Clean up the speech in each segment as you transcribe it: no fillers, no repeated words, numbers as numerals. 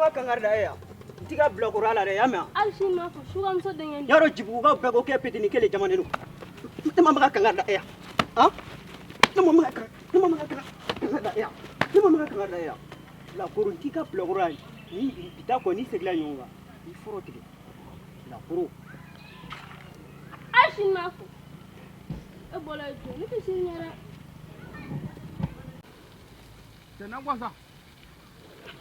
ma kangari da e ya n t'i ka bilakoroya la dɛ, y'a mɛn? Hali sini m'a fɔ sukamuso denkɛ. Y'a dɔn jibugukaw bɛɛ ko k'e petini kelen jamanen don. Ne ma ka kangari da e ya, han? Ne ma ka kangari da e ya, ne ma ka kangari da e ya. Bilakoro, n t'i ka bilakoroya. Ni bi taa kɔ, n'i seginna ɲɔgɔn kan, i fɔrɔ tigɛ, bilakoro. Hali sini m'a fɔ e bɔra yen jɔ ne tɛ sini ɲɛ dɛ. Cɛ na sa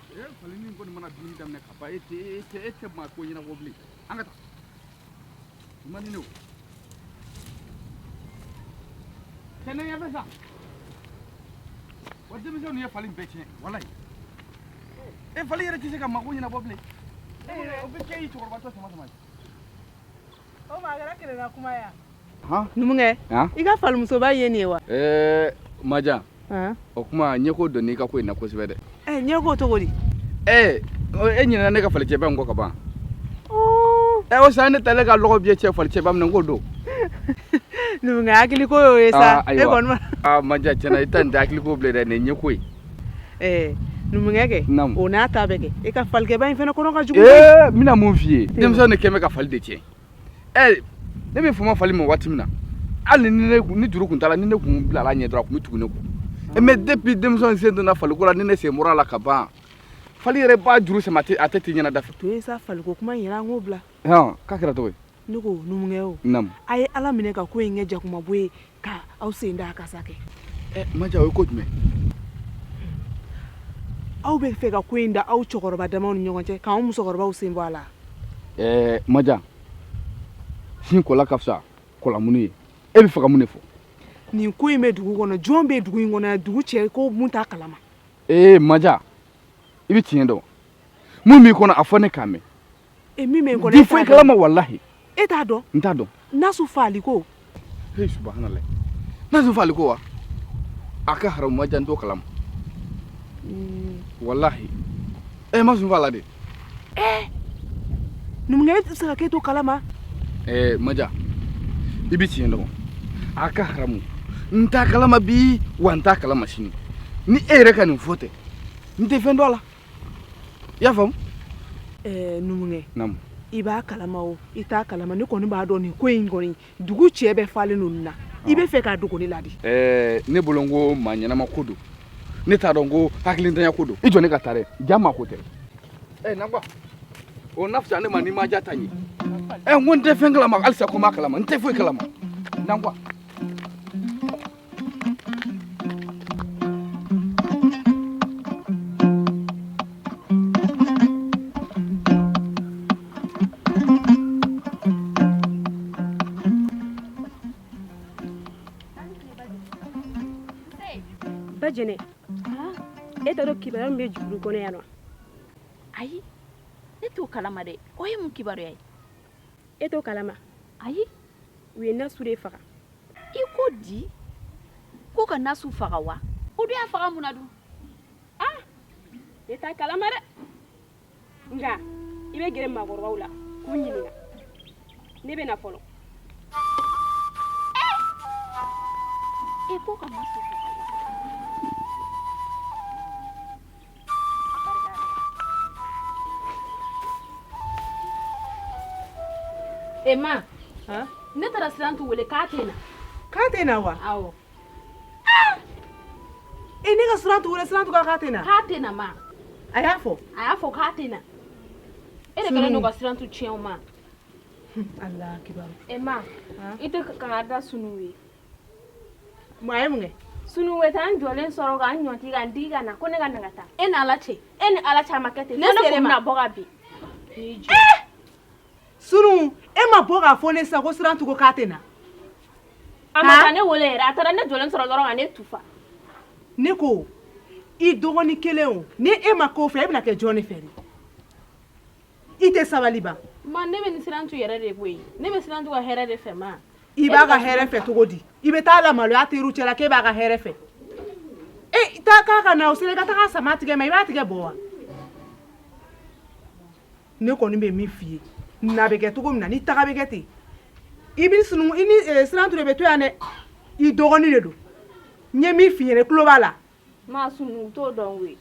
e falinin kɔni mana dumuni daminɛ ka ban, e tɛ maa ko ɲɛnabɔ bilen. An ka taa, i man di ne o. Cɛ ne ɲɛfɛ sa wa, denmisɛnw ye fali bɛɛ tiɲɛ. Walayi, e fali yɛrɛ tɛ se ka mako ɲɛnabɔ bilen. E o bɛ kɛ i cɛkɔrɔbatɔ sama sama ye. O ma a kɛra kelenna kuma ya. Han? Numukɛ, han? I ka falimusoba ye nin ye wa? Ɛɛ Majan, o kuma ɲɛko donna i ka ko in na kosɛbɛ dɛ. Ɛ, ɲɛko cogo di? Ɛɛ, e ɲinɛna ne ka falicɛba in kɔ ka ban. Ɛ, o sa ne talen ka lɔgɔ biyɛ cɛ falicɛba minɛ n k'o don. Numukɛ, hakili ko y'o ye sa. Ah, e ayiwa. Kɔni ma. Aa Majan, tiɲɛna i ta nin tɛ hakili ko bilen dɛ, nin ye ɲɛko ye. Ɛɛ numukɛ kɛ. Naamu. O n'a ta bɛɛ kɛ, e ka falikɛba in fana kɔnɔ ka jugu. Ee, n bɛna mun f'i ye, denmisɛnw de kɛn bɛ ka fali de tiɲɛ. Ɛ, ne bɛ fama fali ma waati min na, hali ni ne ni juru kun t'a la, ni ne kun bilala ɲɛ dɔrɔn, a kun bɛ tugu ne kɔ. Ɛ, mais depuis denmisɛnw sen donna faliko la, ni ne sen bɔra a la ka ban, fali yɛrɛ b'a juru sama, a tɛ t'i ɲɛna da fɛ. To ye sa, faliko kuma in yɛrɛ, an k'o bila. Hɔn, k'a kɛra cogo di? Ne ko numukɛ o. Naamu. A ye Ala minɛ ka ko in kɛ jakumabo ye ka aw sen da a kasa kɛ. Ɛ Majan, o ye ko jumɛn? Aw bɛ fɛ ka ko in da aw cɛkɔrɔba damaw ni ɲɔgɔn cɛ, k'anw musokɔrɔbaw sen bɔ a la. Ɛɛ Majan, sin kɔla ka fisa kɔlamunu ye. E bɛ fɛ ka mun de fɔ? Nin ko in bɛ dugu kɔnɔ, jɔn bɛ dugu in kɔnɔ yan, dugu cɛ ko mun t'a kalama? Ee Majan, i bɛ tiɲɛ dɔn. Mun b'i kɔnɔ, a fɔ ne k'a mɛn. E, min bɛ n kɔnɔ, Di e foyi t'a dɔn. kalama walahi. E t'a dɔn? N t'a dɔn. Nasu faali ko. Hey, subhanallah, nasu faali ko wa? A ka haramu Majan, n t'o kalama walahi. E ma sun fa la de. Numukɛ, e tɛ se ka k'e t'o kalama. Ɛɛ Majan, i bɛ tiɲɛ dɔn. A ka haramu, n t'a kalama bi wa n t'a kalama sini. Ni e yɛrɛ ka nin fɔ tɛ, n tɛ fɛn dɔn a la, i y'a faamu? Ɛɛ numukɛ. Naamu. I b'a kalama o, i t'a kalama, ne kɔni b'a dɔn nin ko in kɔni, dugu cɛ bɛɛ falen don nin na. I bɛ fɛ k'a dogo ne la de. Ɛɛ, ne bolo n ko maa ɲɛnama ko don, ne t'a dɔn ko hakilintanya ko don. I jɔ ne ka taa dɛ, ja maa ko tɛ. Ɛ Nagba, o na fisa ne ma ni ma ja ta ɲɛ. Ɛ, n ko n tɛ fɛn kalama halisa, ko n b'a kalama, n tɛ foyi kalama, Nagba. Ba Jɛnɛ, e t'a dɔn kibaruya min bɛ juru kɔnɔ yan nɔ? Ayi, ne t'o kalama dɛ. O ye mun kibaruya ye? E t'o kalama? Ayi. U ye Nasu de faga. I ko di? Ko ka Nasu faga wa? O dun y'a faga mun na dun? Ah, ne t'a kalama dɛ, nka i bɛ gɛrɛ maakɔrɔbaw la k'u ɲininka. Ne bɛ na fɔlɔ. E ko ka Nasu faga wa? E ma, ne taara Sirantu wele k'a tɛ na. K'a tɛ na wa? Awɔ. E, ne ka Sirantu wele, Sirantu ko k'a tɛ na? K'a tɛ na ma. A y'a fɔ? A y'a fɔ k'a tɛ na. E de kɛlen don ka Sirantu tiɲɛ o ma. Allah kibaru. E ma, i tɛ kangari da Sunu ye. Mun, a ye mun kɛ? Sunu bɛ taa n jɔlen sɔrɔ ka n ɲɔnti ka n digi ka na ko ne ka na ka taa. E ni Ala cɛ. E ni Ala cɛ, a ma kɛ ten. Ne Ko ne sera kun ma. bɛna bɔ ka bin. N'i jɔ. Sunu, e ma bɔ k'a fɔ ne sisan ko Sirantu ko k'a tɛ na? A ma taa ne wele yɛrɛ, a taara ne jɔlen sɔrɔ dɔrɔn ka ne tufa. Ne ko i dɔgɔnin kelen o, ni e ma k'o fɛ, e bɛna kɛ jɔn de fɛ de? I tɛ sabali ban. Ma, ne bɛ ni Sirantu yɛrɛ de koyi. Ne bɛ Sirantu ka hɛrɛ de fɛ ma. I b'a ka hɛrɛ fɛ cogo di? I bɛ taa la maloya teriw cɛla k'e b'a ka hɛrɛ fɛ. E taa k'a ka na o sera, i ka taga sama tigɛ ma, i b'a tigɛ bɔ wa? Ne kɔni bɛ min f'i ye, na bɛ kɛ cogo min na, ni taga bɛ kɛ ten, i bɛ sunu, i ni Sirantu de bɛ to yan dɛ. I dɔgɔnin de don. N ye min f'i ɲɛna, i tulo b'a la. Ma, Sunu t'o dɔn koyi.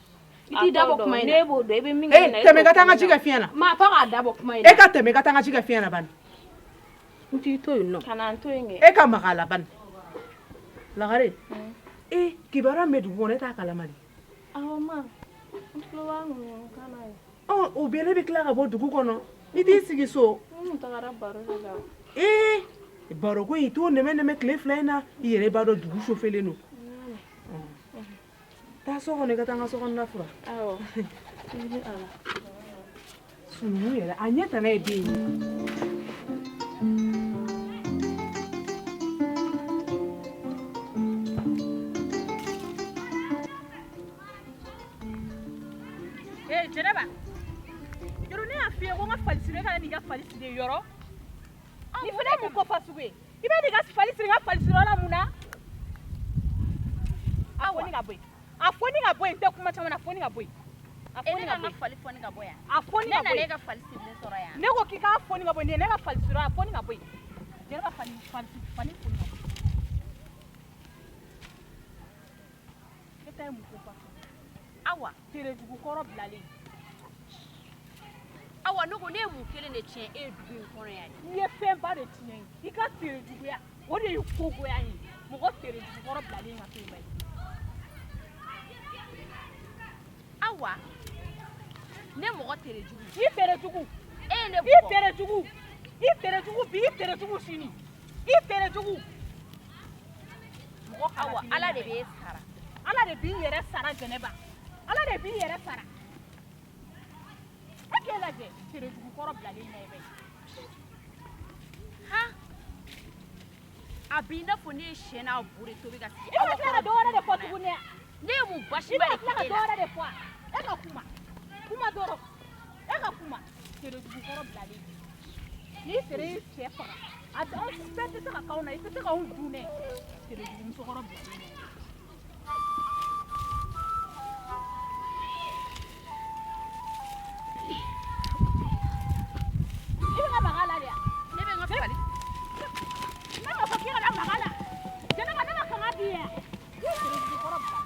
I t'i da bɔ kuma in na. Ne b'o dɔn, i bɛ min kɛ ne na. E tɛmɛ ka taa n ka ci kɛ fiɲɛ na. Ma fo k'a da bɔ kuma in na. E ka tɛmɛ ka taa n ka ci kɛ fiɲɛ na bani. N t'i to yen nɔ. Kana n to yen kɛ. E ka maga a la bani. Lagare. E kibaruya min bɛ dugu kɔnɔ e t'a kalama de. Awɔ ma. N tulo b'a ŋunuŋunukan na ye. Ɔ o bɛɛ ne bɛ tila ka bɔ dugu kɔnɔ. I t'i sigi so. N kun tagara baro de la. Ee baroko in i t'o nɛmɛ nɛmɛ tile fila in na i yɛrɛ b'a dɔn dugu sofelen don. Taa so kɔnɔ i ka taa n ka sokɔnɔna furan. Awɔ. Sununkun yɛrɛ a ɲɛ tana ye den ye. Ee Jɛnɛba, yɔrɔ ne y'a f'i ye ko n ka fali siri e kana n'i ka fali siri yɔrɔ. Nin fana ye mun ko fasugu ye? I bɛ n'i ka fali siri n ka fali siriyɔrɔ la mun na? A foni ka bɔ yen. A foni ka bɔ yen, n tɛ kuma caman na, a foni ka bɔ yen. A foni ka bɔ yen. Fali foni ka bɔ yan. A foni ka Ne bɔ nana yen. e ka fali sirilen sɔrɔ yan. Ne ko k'i k'a foni ka bɔ yen, nin ye ne ka fali siriyɔrɔ ye, a foni ka bɔ yen. Jɛnɛba fali fali fali foni ka bɔ yen. E ta ye mun ko fasugu ye? Awa, Terejugu kɔrɔ bilalen. Awa ne ko ne ye mun kelen de tiɲɛ e ye dugu in kɔnɔ yan? I ye fɛnba de tiɲɛ ye. I ka terejuguya, o de ye kogoya ye. Mɔgɔ terejugu kɔrɔ bilalen ka to yen ba ye. Awa, ne mɔgɔ terejugu. I terejugu. E ye ne I bugɔ. terejugu. I terejugu bi, i terejugu sini. I terejugu. Mɔgɔ Awa, Ala de b'e sara. Ala de b'i yɛrɛ sara Jɛnɛba. Ala de b'i yɛrɛ sara. E k'e lajɛ terejugu kɔrɔ bilalen na i bɛ ye. Han? A b'i n'a fɔ ne ye sɛ n'a bu de tobi ka sigi. I bɛ tila ka dɔ wɛrɛ de fɔ tuguni. Ne ye mun I basiba bɛ de tila ka kɛ e dɔ la? wɛrɛ de fɔ a? E ka kuma. Kuma dɔrɔn. E ka kuma. Terejugu kɔrɔ bilalen. N'i tere y'i cɛ faga, a tɛ anw fɛn tɛ se ka k'anw na, i tɛ se k'anw dun dɛ. Terejugu musokɔrɔ bilalen. I bɛ ka maga a la de wa? Ne bɛ n ka fali. Ne m'a fɔ k'i kana maga a la. Jɛnɛba, ne ma kanga d'i ye wa? I ye terejugu kɔrɔ bila.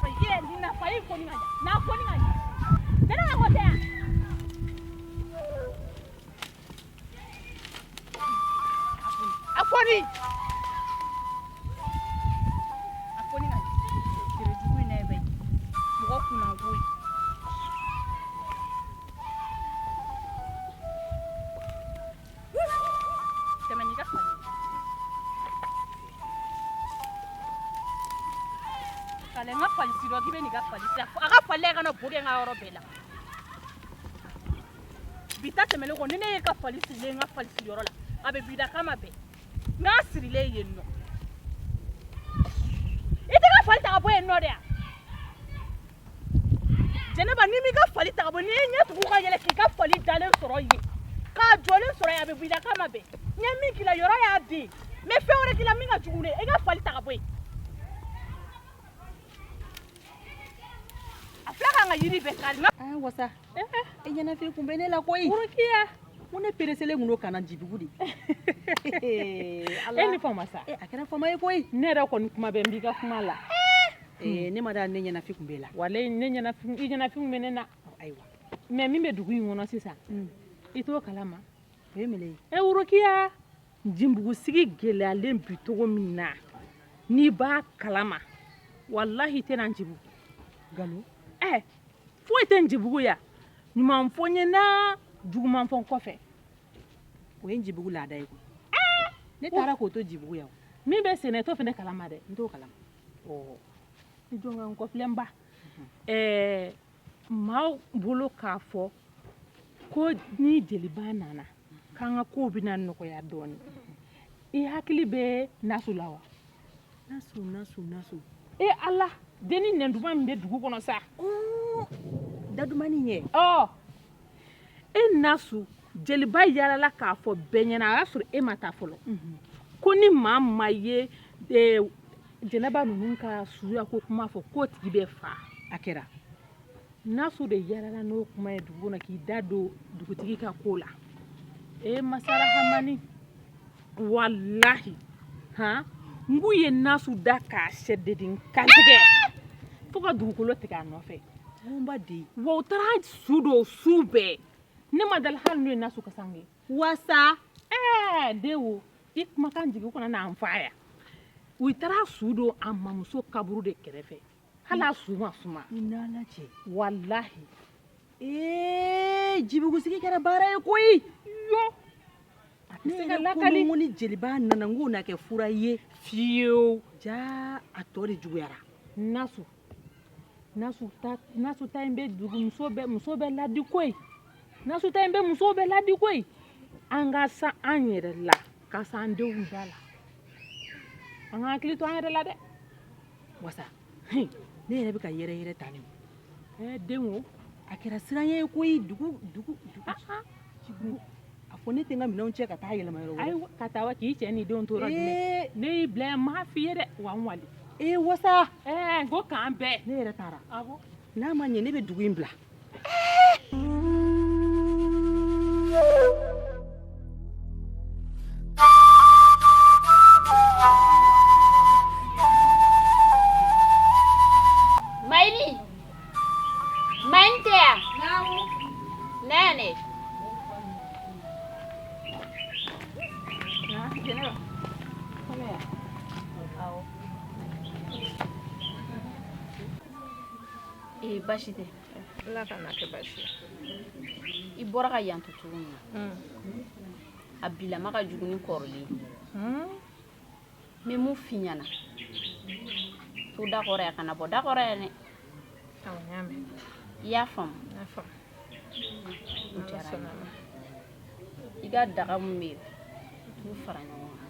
I ye nin na fa i kɔni ka ɲa. Na kɔni ka ɲa. Jɛnɛba ko tɛ wa? A foni. A foni ka ɲa. Terejugu in na ye bɛ ye. Mɔgɔ kunnango ye. Tɛmɛ n'i ka fali ye. Kale n ka fali siri k'i bɛ n'i ka fali siri. A ka fali la i kana bo kɛ n ka yɔrɔ bɛɛ la. Bi ta tɛmɛnen kɔ, ni ne ye ka fali sirilen n ka fali siriyɔrɔ la, a bɛ b'i da k'a ma bɛn. N k'a sirilen yen nɔ. I tɛ ka fali ta ka bɔ yen nɔ de wa? Jɛnɛba, n'i m'i ka fali ta ka bɔ, n'i ye ɲɛ tugu ka yɛlɛ k'i ka fali dalen sɔrɔ yen, k'a jɔlen sɔrɔ yen, a bɛ b'i da k'a ma bɛn. N ye min k'i la, yɔrɔ y'a den. N bɛ fɛn wɛrɛ k'i la min ka jugu ne ye, i ka fali ta ka bɔ yen. A filɛ k'an ka yiri bɛɛ kari. Aa wasa, e ɲɛnafin kun bɛ ne la koyi. Worokiya. Ko ne pereselen kun don ka na Jibugu de. E ni fama sa. A kɛra fama ye koyi. Ne yɛrɛ kɔni kuma bɛ n b'i ka kuma la. Ne ma da ne ɲɛnafin kun b'e la. Walayi ne ɲɛnafin, i ɲɛnafin bɛ ne na. Ayiwa. Mais min bɛ dugu in kɔnɔ sisan, i t'o kalama. O ye mun ye? E Worokiya, Jinbugu sigi gɛlɛyalen bi cogo min na, n'i b'a kalama, walahi i tɛna Njibugu. Nkalon. Foyi tɛ Njibugu yan. Ɲuman fɔ n ye na, juguman fɔ n kɔfɛ. O ye Njibugu laada ye koyi. Ne taara k'o to Jibugu yan. Min bɛ senna i t'o fana kalama dɛ. N t'o kalama. I jɔ n ka n kɔfilɛ n ba. Maaw bolo k'a fɔ ko ni jeliba nana k'an ka kow bɛna nɔgɔya dɔɔnin. I hakili bɛ Nasu la wa? Nasu, Nasu, Nasu. E Ala, denni nɛnduman min bɛ dugu kɔnɔ sa. Dadumani ye. E Nasu, jeliba yaalala k'a fɔ bɛɛ ɲɛna, a y'a sɔrɔ e ma taa fɔlɔ. Ko ni maa ma ye, Jɛnɛba ninnu ka suya ko kuma fɔ k'o tigi bɛ fa. A kɛra. Nasu de yaalala n'o kuma ye dugu kɔnɔ k'i da don dugutigi ka ko la. E Masara Hamani, walahi, han, N k'u ye Nasu da k'a sɛdennin kantigɛ fo ka dugukolo tigɛ a nɔfɛ. N ba den. Wa u taara su don su bɛɛ. Ne ma dali hali n'u ye Nasu kasange. Wasa. Ɛɛ den wo, i kumakan jigin u kana n'an faa yan. U taara su don a mamuso kaburu de kɛrɛfɛ. Hali a su ma suma. I n'Ala cɛ. Walahi. Ee Jibugusigi kɛra baara ye koyi. Yo. A tɛ se ka lakali. Ne ko ni jeliba nana n k'o na kɛ fura ye. Fiyewu. Jaa a tɔ de juguyara. Nasu. Nasu ta Nasu ta in bɛ dugu muso bɛɛ muso bɛɛ ladi koyi. Nasu ta in bɛ muso bɛɛ ladi koyi. An ka san an yɛrɛ la ka san an denw da la. An ka hakili to an yɛrɛ la dɛ. Wasa. Ne yɛrɛ bɛ ka yɛrɛ yɛrɛ tan de. Ɛɛ den wo. A kɛra siranya ye koyi dugu dugu dugu. A fɔ ne tɛ n ka minɛnw cɛ ka taa yɛlɛma yɔrɔ wɛrɛ. Ayiwa ka taa wa k'i cɛ n'i denw to yɔrɔ jumɛn. Ne y'i bila yan n m'a f'i ye dɛ wa n wali. Ee wasa. Ɛɛ n ko k'an bɛn. Ne yɛrɛ taara. Awɔ. N'a ma ɲɛ ne bɛ dugu in bila. Mayini. Mayini tɛ yan? Naamu. Na yan dɛ. Jɛnɛba. Kɔnɔ yan. Awɔ. Ee baasi tɛ. Ala kana kɛ baasi ye. I bɔra ka yan to cogo min na. A bilama ka jugu ni kɔrɔlen ye. N bɛ mun f'i ɲɛna. To da kɔrɔ yan kana bɔ da kɔrɔ yan dɛ. Awɔ n y'a mɛn. I y'a faamu. N y'a faamu. O diyara n ye. I ka daga min bɛ yen t'u fara ɲɔgɔn kan.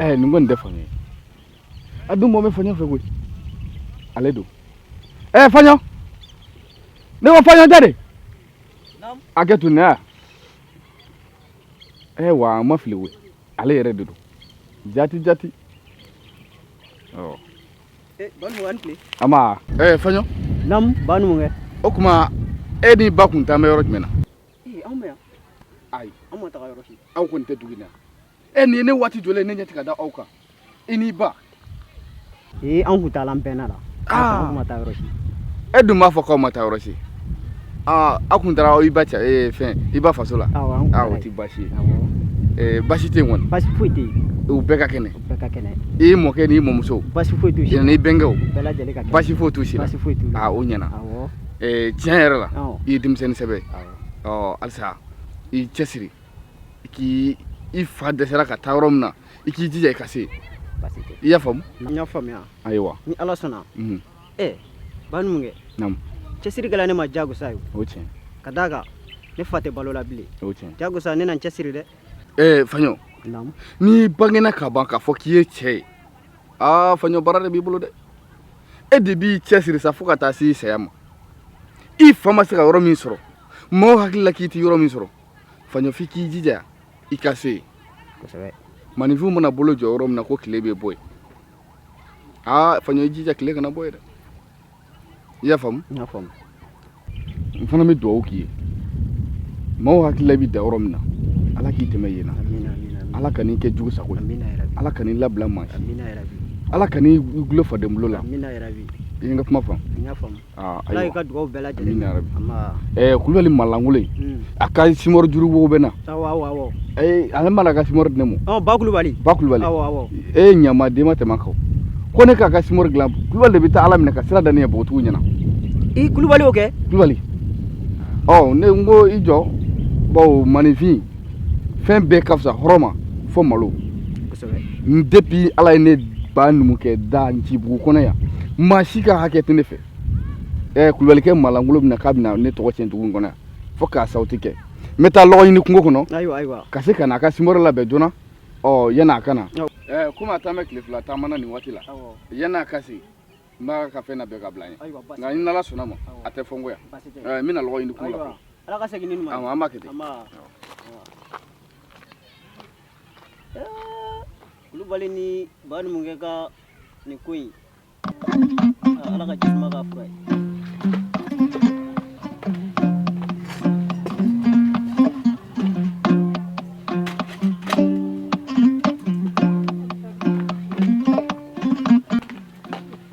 Ɛ nin kɔni tɛ faɲɔ ye. A dun bɔ bɛ faɲɔ fɛ koyi. Ale don. Ɛ faɲɔ. Ne ko faɲɔ tɛ de. A kɛ tun ne ɛ wa an ma fili koyi. Ale yɛrɛ de don. Jati jati. Ɔ. Ama. Ɛ faɲɔ. Naamu ba numukɛ. O tuma e ni ba kun taa bɛ yɔrɔ jumɛn na? Ee anw bɛ yan. Ayi. Anw ma taga yɔrɔ si. Aw kɔni tɛ dugu in na. E nin ye ne waati jɔlen ne ɲɛ tɛ ka da aw kan. I n'i ba. Ee anw kun taala an bɛnna la. Aa. An kun ma taa yɔrɔ si. E dun b'a fɔ k'aw ma taa yɔrɔ si. Aa aw kun taara i ba cɛ ee fɛn i ba faso la. Awɔ an kun taara. Aa o tɛ baasi ye. Awɔ. Ee baasi tɛ yen kɔni. Baasi foyi tɛ yen. U bɛɛ ka kɛnɛ. U bɛɛ ka kɛnɛ. I mɔkɛ n'i mɔmuso. Baasi foyi t'u si la. N'i bɛnkɛw. U bɛɛ lajɛlen ka kɛnɛ. Baasi foyi t'u si la. Baasi foyi t'u la. Aa o ɲɛna. Awɔ. Ee tiɲɛ yɛrɛ la. Awɔ. I ye denmisɛnnin sɛbɛ ye. Awɔ. Ɔ halisa i cɛsiri i k'i i fa dɛsɛra ka taa yɔrɔ min na i k'i jija i ka se. Baasi tɛ. I y'a faamu? N y'a faamuya. Ayiwa. Ni Ala sɔnna. Unhun. Ɛ ba numukɛ. Naamu. Cɛsiri kɛla ne ma diyagosa ye. O tiɲɛ. Ka d'a kan ne fa tɛ balo la bilen. O tiɲɛ. Diyagosa ne na n cɛsiri dɛ. Ɛɛ Faɲɔ. Naamu. N'i bangena ka ban k'a fɔ k'i ye cɛ ye aa Faɲɔ baara de b'i bolo dɛ. E de b'i cɛsiri sa fo ka taa se i saya ma. I fa ma se ka yɔrɔ min sɔrɔ maaw hakili la k'i tɛ yɔrɔ min sɔrɔ Faɲɔ f'i k'i jija i ka se yen. Kosɛbɛ. Maninfinw mana bolo jɔ yɔrɔ min na ko tile bɛ bɔ yen. Aa Faɲɔ i jija tile kana bɔ yen dɛ. I y'a faamu? N y'a faamu. N fana bɛ dugawu k'i ye. Maaw hakili la i bɛ dan yɔrɔ min na Ala k'i tɛmɛ yen na. Amina amina. Ala kan'i kɛ jugu sago ye. Amina yarabi. Ala kan'i labila maa si. Amina yarabi. Ala kan'i gulo faden bolo la. Amina yarabi. I ye n ka kuma faamu? N y'a faamu. Aa Ala ayiwa. y'i ka dugawu bɛɛ lajɛlen. Amina yarabi. Ama. Ɛɛ Kulubali malankolon in. A ka simɔri juru wo bɛ na. Awɔ awɔ awɔ. Ee ale mana ka simɔri di ne ma. Ɔ Ba Kulubali. Ba Kulubali. Awɔ awɔ. E ɲama den ma tɛmɛ a kan. Ko ne k'a ka simɔri dilan Kulubali de bɛ taa Ala minɛ ka sira da ne ɲɛ npogotigiw ɲɛna. I Kulubali y'o kɛ? Kulubali. Ɔ ne n ko i jɔ bawo maninfin fɛn bɛɛ ka fisa hɔrɔn ma fo malo. Kosɛbɛ. Depuis Ala ye ne ba numukɛ da Ncibugu kɔnɔ yan maa si ka hakɛ tɛ ne fɛ. Ɛɛ Kulubalikɛ malankolon bɛna k'a bɛna ne tɔgɔ tiɲɛ dugu in kɔnɔ yan fo k'a sa o tɛ kɛ. N bɛ taa lɔgɔ ɲini kungo kɔnɔ. Ayiwa ayiwa. Ka se ka na a ka simɔri labɛn joona. Ɔ yan'a ka na komi a taa bɛ tile 2 taama na nin waati la, yan'a ka se n b'a ka fɛn labɛn ka bila n ɲɛ. Nka ni Ala sɔnna ma, a tɛ fɔ n kɔ yan. N bɛna lɔgɔ ɲini kungo la. Ala ka segin ni ɲuman ye. Awɔ, an b'a kɛ ten. Kulubali ni ba numukɛ ka nin ko in, Ala ka jisuma k'a fura ye.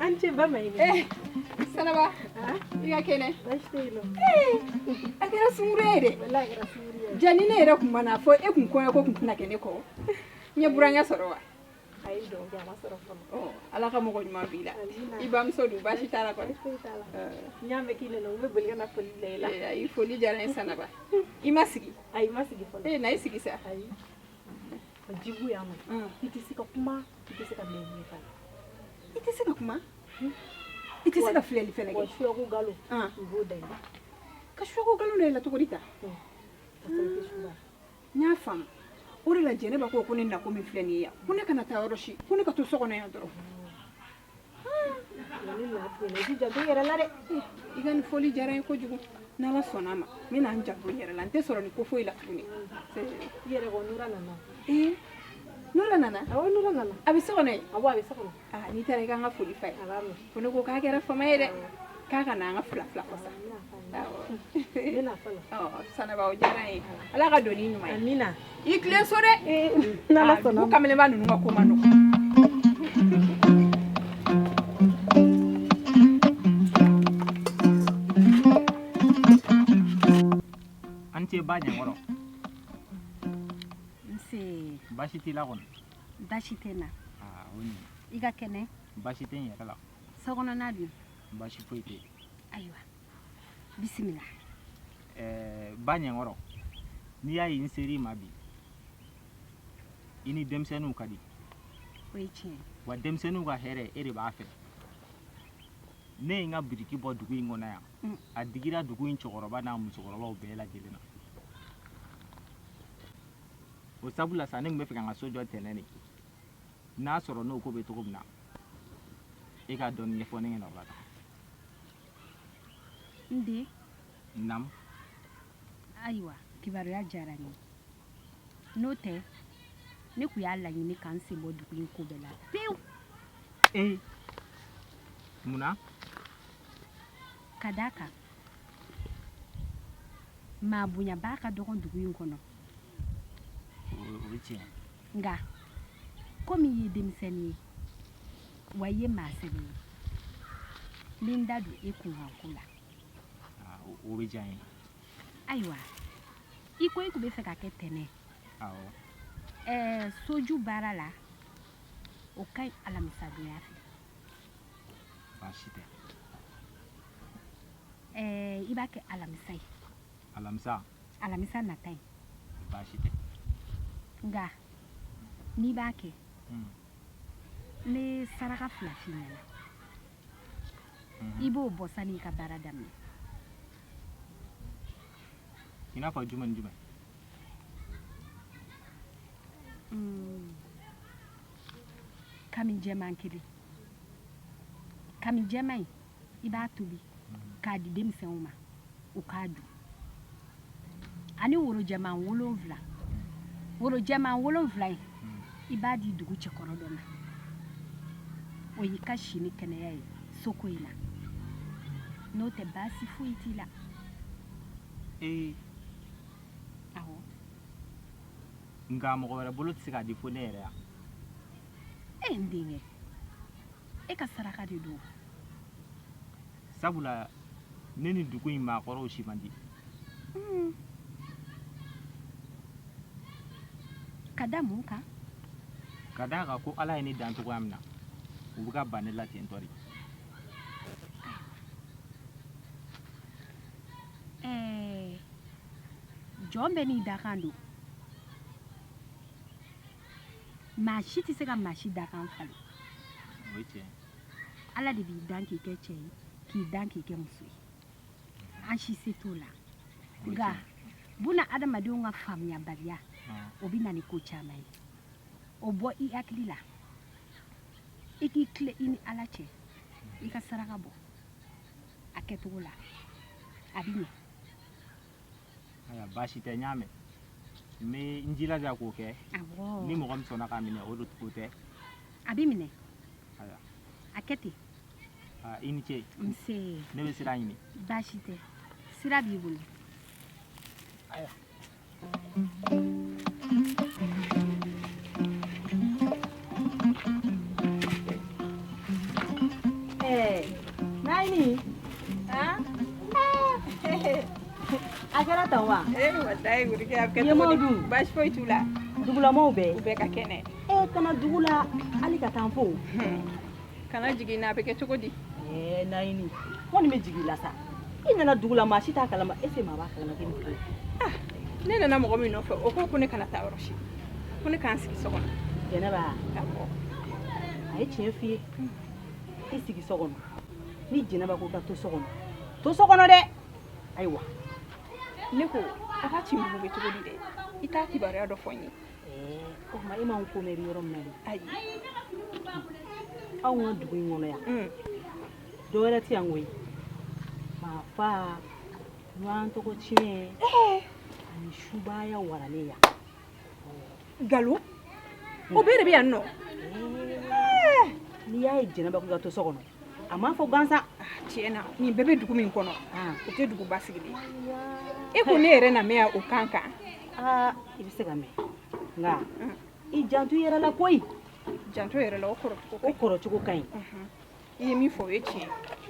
An ce ba mai. Sanaba, i ka kɛnɛ? Baasi tɛ yen nɔ. A kɛra sunguru ye dɛ. Walahi a kɛra sunguru ye. Jani ne yɛrɛ kun ma na fɔ e kun kɔɲɔ ko kun tɛna kɛ ne kɔ. N ye burankɛ sɔrɔ wa? Ayi dɔn a ma sɔrɔ fɔlɔ. Ala ka mɔgɔ ɲuman b'i la. I bamuso dun, baasi t'a la kɔni? Baasi foyi t'a la. N y'a mɛn k'i nana, n bɛ boli ka na foli bila i la. Ayi, foli diyara n ye Sanaba. I ma sigi? Ayi, n ma sigi fɔlɔ. Na i sigi sa. Ayi. Jibu yan nɔ. I tɛ se ka kuma, i tɛ se ka mɛn fana. I tɛ se ka kuma? I tɛ se ka filɛli fɛnɛ kɛ? Wa suyako galo, u b'o da i la. Ka suyako galo da i la cogo di ta? Ka sɔrɔ i tɛ suba. N y'a faamu. O de la Jɛnɛba ko ko ne nako min filɛ nin ye yan, ko ne kana taa yɔrɔ si, ko ne ka to so kɔnɔ yan dɔrɔn. Nka ni n'a f'i ɲɛna, i b'i janto i yɛrɛ la dɛ. I ka nin foli diyara n ye kojugu. N'Ala sɔnna a ma, n bɛna n janto n yɛrɛ la, n tɛ sɔrɔ nin ko foyi la tuguni. I yɛrɛ kɔ, Nura nana. Nura nana? Awɔ, Nura nana. A bɛ so kɔnɔ yen? Awɔ, a bɛ so kɔnɔ. N'i taara i ka n ka foli f'a ye. A b'a mɛn. Ko ne ko k'a kɛra fama ye dɛ. K'a ka na an ka fila fila fɔ sa. Awɔ. N bɛna fɔlɔ. Sanaba, o diyara n ye. Ala ka don n'i ɲuman ye. Amina. I tilen so dɛ. N'Ala sɔnna. Dugu kamelenba ninnu ka ko man nɔgɔn. An ce ba ɲɛkɔrɔ. Nse. Baasi t'i la kɔni? Baasi tɛ n na. O ɲɛna. I ka kɛnɛ? Baasi tɛ n yɛrɛ la. Sokɔnɔna dun? Baasi foyi tɛ yen. Ayiwa, bisimila. Ba ɲɛkɔrɔ, n'i y'a ye n ser'i ma bi, i ni denmisɛnninw ka di. O ye tiɲɛ ye. Wa denmisɛnninw ka hɛrɛ, e de b'a fɛ. Ne ye n ka biriki bɔ dugu in kɔnɔ yan. A digira dugu in cɛkɔrɔba n'a musokɔrɔbaw bɛɛ lajɛlen na. O sabula sa, ne tun bɛ fɛ ka n ka so jɔ tɛnɛn de. N'a sɔrɔ n'o ko bɛ cogo min na, e ka dɔɔni ɲɛfɔ ne ɲɛna o la tan. N den. Naamu. Ayiwa, kibaruya diyara n ye. N'o tɛ, ne tun y'a laɲini ka n sen bɔ dugu in ko bɛɛ la pewu. Munna? Ka d'a kan, maa bonyabaa ka dɔgɔn dugu in kɔnɔ. O ye tiɲɛ ye. Nka komi i ye denmisɛnnin ye, wa i ye maa sɛbɛ ye, n bɛ n da don e kunkanko la. O bɛ diya n ye. Ayiwa, i ko i tun bɛ fɛ ka kɛ tɛnɛ. Awɔ. Soju baara la, o ka ɲi alamisadonya fɛ. Baasi tɛ. I b'a kɛ alamisa ye. Alamisa? Alamisa nata ye. Baasi tɛ. Nka n'i b'a kɛ, n bɛ saraka 2 f'i ɲɛna. I b'o bɔ sani i ka baara daminɛ. I n'a fɔ jumɛn ni jumɛn? Kami jɛman 1. Kami jɛman in, i b'a tobi k'a di denmisɛnw ma, u k'a dun. Ani woro jɛman 7. Woro jɛman 7 in, i b'a di dugu cɛkɔrɔ dɔ ma. O y'i ka si ni kɛnɛya ye soko in na. N'o tɛ baasi foyi t'i la. Awɔ. Nka mɔgɔ wɛrɛ bolo tɛ se k'a di fo ne yɛrɛ ya. N denkɛ, e ka saraka de don. Sabula ne ni dugu in maakɔrɔw si man di. Ka da mun kan? Ka d'a kan ko Ala ye ne dan cogoya min na, u bɛ ka ban ne la ten tɔ de. Jɔn bɛɛ n'i dakan don. Maa si tɛ se ka maa si dakan falen. O ye tiɲɛ ye. Ala de b'i dan k'i kɛ cɛ ye, k'i dan k'i kɛ muso ye. An si se t'o la. O ye Nka tiɲɛ ye. buna adamadenw ka faamuyabaliya, o bɛ na ni ko caman ye. O bɔ i hakili la, i k'i tilen i ni Ala cɛ, i ka saraka bɔ a kɛcogo la, a bɛ ɲɛ. Ayiwa, baasi tɛ, n y'a mɛn. N bɛ n jilaja k'o kɛ. Awɔ. Ni mɔgɔ min sɔnna k'a minɛ, o don, o tɛ. A bɛ minɛ. Ayiwa. A kɛ ten. Aa, i ni ce. Nse. Ne bɛ sira ɲini. Baasi tɛ, sira b'i bolo. Ayiwa. Ɛɛ, Nayini. A kɛra tan wa? Eh, walayi Wurike, a bɛ kɛ Ɲɛmaaw cogo di? dun? Baasi foyi t'u la. Dugulamaw bɛɛ? U bɛɛ ka kɛnɛ. E kana dugu la hali ka taa n fo. Kana jigin n na, a bɛ kɛ cogo di? Ɛɛ Nayini, n kɔni bɛ jigin i la sa. I nana dugu la, maa si t'a kalama, est ce que maa b'a kalama k'i bɛ dugu la? Ah, ne nana mɔgɔ min nɔfɛ, o ko ko ne kana taa yɔrɔ si. Ko ne k'an sigi so kɔnɔ. Jɛnɛba. Awɔ. A ye tiɲɛ f'i ye. I sigi so kɔnɔ. Ni Jɛnɛba ko ka to so kɔnɔ, to so kɔnɔ dɛ. Ayiwa. Ne ko a ka Tinbugu bɛ cogo di dɛ? I t'a kibaruya dɔ fɔ n ye. Ɛɛ, o tuma e m'anw ko mɛn i bɛ yɔrɔ min na de? Ayi. Anw ka dugu in kɔnɔ yan. Dɔ wɛrɛ tɛ yan koyi. Maa fa, ɲɔgɔn tɔgɔ tiɲɛ, ani subaya waralen yan. Nkalon? O bɛɛ de bɛ yan nɔ? N'i y'a ye Jɛnɛba ko i ka to so kɔnɔ, a m'a fɔ gansan. Tiɲɛ na, nin bɛɛ bɛ dugu min kɔnɔ, o tɛ dugu basigilen ye. E ko ne yɛrɛ na mɛn yan o kan kan? Aa, i bɛ se ka mɛn, nka i janto i yɛrɛ la koyi. Janto yɛrɛ la, o kɔrɔ cogo ka ɲi. O kɔrɔ cogo ka ɲi. I ye min fɔ, o ye tiɲɛ ye.